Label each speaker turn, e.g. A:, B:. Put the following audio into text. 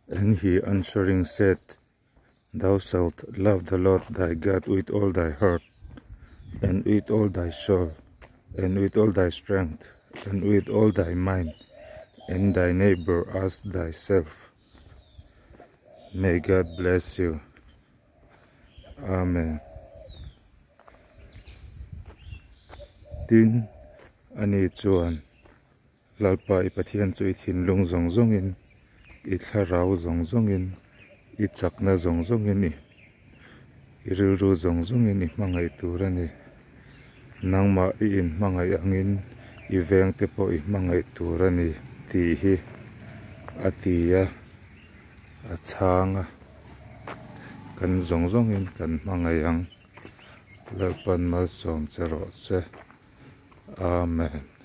A: And he answering said, Thou shalt love the Lord thy God with all thy heart, and with all thy soul, and with all thy strength, and with all thy mind, and thy neighbor as thyself. May God bless you. Amen. Tin, ani chuan Lalpa i Pathian chu i thinlung zawng zawngin, i thlarau zawng zawngin, i chakna zawng zawngin, i i rilru zawng zawngin i hmangaih tur a ni. Nangmah i inhmangaih angin i vengte pawh i hmangaih tur a ni tih hi a ti a, a chhang a. Kan zawng zawngin kan hmangaih ang. Lalpan malsawm che rawh se. Amen.